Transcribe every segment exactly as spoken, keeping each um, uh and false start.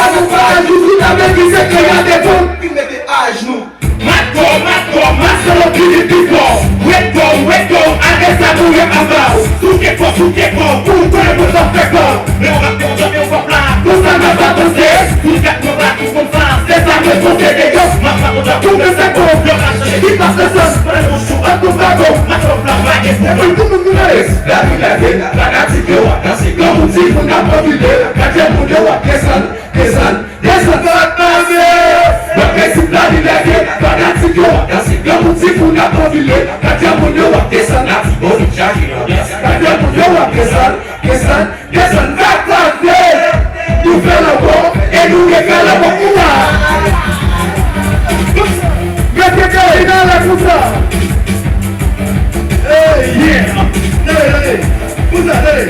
Avan pa ajou tout ap epi se kre a defann. Vin mete ajnou. Matò, matò, masalo pili pifò. Wetò, wetò, ake sa pou yo ap ba w. Souke kò, souke kò, pou w konnen pou sa fè kò. Men w ap kontan, men w ap la. Konsa n ap avanse. Pou gad mwen pa tou konn sa. Se sa mwen pote de yo. M ap pa kontan pou mwen se bon. Yo ka chanje. Ki pa se sa. Pran yon chou, an tou pa bon. Matò, la, pa gen pou mwen. Epi tout moun nou rele. Lavi leve, fanatik yo ap danse. Granmoun timoun ap anvile. Gade moun yo ap desann. Desann, desann, desann, desann. Nan prensip la, li leve, fanatik yo ap danse. Granmoun, timoun ap anvile. Gade moun yo ap desann, Latibonit chaje anbyans. Gade moun yo ap desann, desann, desann, vakante. Nou fè l ankò, e nou refè l ankò. Kounya. Mete kò yo nan lè konsa. Hey, yeah. Tande, tande. Konsa, tande.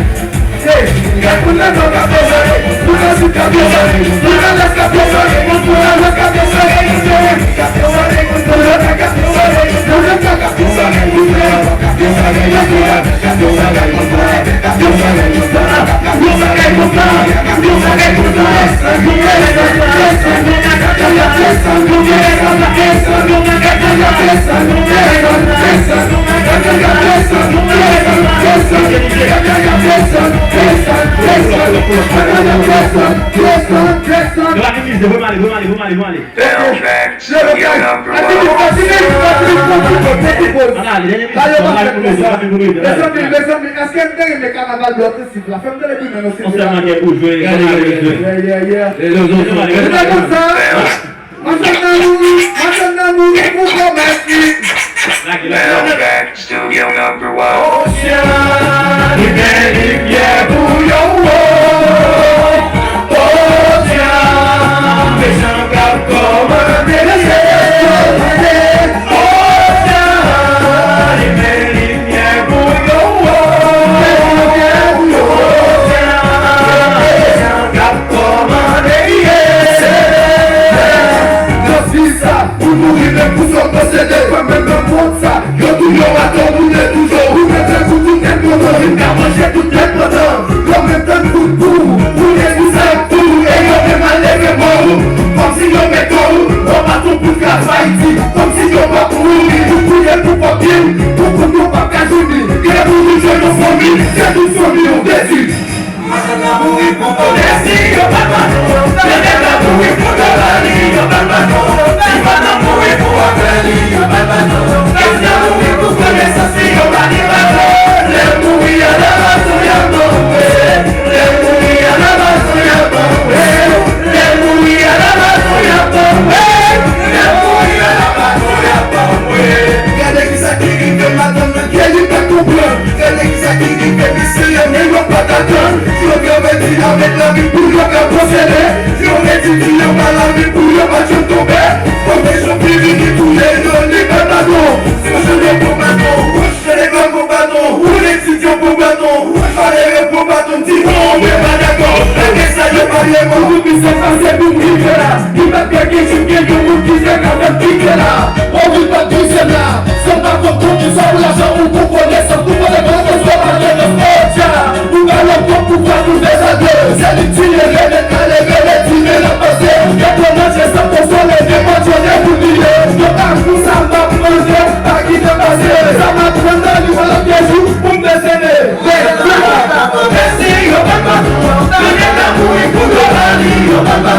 Hey, gad moun nan k ap bezwen, moun nan sou k ap bezwen, moun nan lès k ap bezwen, moun nan lès k ap bezwen, moun nan lès k ap bezwen, moun nan lès k ap bezwen, moun nan lès k ap bezwen. Yo, ale, mizè, vwèman ale, vwèman ale, vwèman ale, vwèman ale. Mezanmi, mezanmi, èske n te renmen kanaval blan tout sik la? Fè m tande pou mwen, non, silvouplè. Yon sèl mannyè pou jwe, gade, gade, gade. Yeah, yeah, yeah. Mezanmi, mezanmi. Ansanm nan mouri, ansanm nan mouri pou komèt li. Lage, lage, lage. Studio number one. Ocean, li gen limyè pou yo. Ocean, mejan k ap kòmande. Ocean, li gen limyè pou yo. Ocean, mejan k ap kòmande. Nan vi sa, pou mouri menm pou sa w posede. Kòm menm nan mond sa, yo tou yo ato moule toujou. Ou mete pou tout nèg kontan, vin ka manje tout nèg kontan. Yo menm tann kout pou, pou legliz la tou, e yo menm al leve mò ou. Kòmsi yo met kò ou, yo pa tou pou kras Ayiti. Kòmsi yo pa pou mouri, pou priye pou pòpye ou, pou kout nou p ap ka jwenn li. Gen pou nou jwenn yon fanmi, se tout fanmi ou detwi. Madanm nan mouri pou konèsi, yo pa ban nou. Bebe nan mouri pou dola li, yo pa ban nou. Tifanm nan mouri pou afè li, yo pa ban nou. Kès nan mouri pou konesans li, yo pa ni ban nou. Lè mouri a la mason y ap anwe. Lè mouri a la mason y ap anwe. Lè mouri a la mason y ap anwe. Lè mouri a la mason y ap anwe. Gade kisa ki rive madanm nan, ke li pa konprann. Gade kisa ki rive misye a, men yo pa t atann. Yo te redi avèk lavi pou yo ka posede. Yo redi di yo pa lavi pou yo pa janm tonbe. Pwofesyon pi vini touye yo, li pè padon. Se jan yo pran baton, wouch, se lekòl pran baton, ou etidyan pran baton, wouch, malere pran baton, di non, mwen pa dakò. Lage sa yo pa ye mò. Pou misye pase pou m rive la. Li pa t gen kesyon gen yon moun ki te ka fè m kite la. Ou vin pa dizyèm la. Se pa kont poukisa ou lajan ou pou konesans, pou konesans ou pa gen espwa. Ou pa lòt kont pouvwa nou dezòde. Se li k tiye, rele kale, rele tire l ap pase. Yo pran manje san konsole, yo pran tchonye pou bliye. Yo pa pou sa m ap manje, pa kite pase. Sa m ap pran nan li, yon lòt de jou, pou m desede. Mèsi, yo pa pa nou. Yo gen tan mouri pou dola li, yo pa pa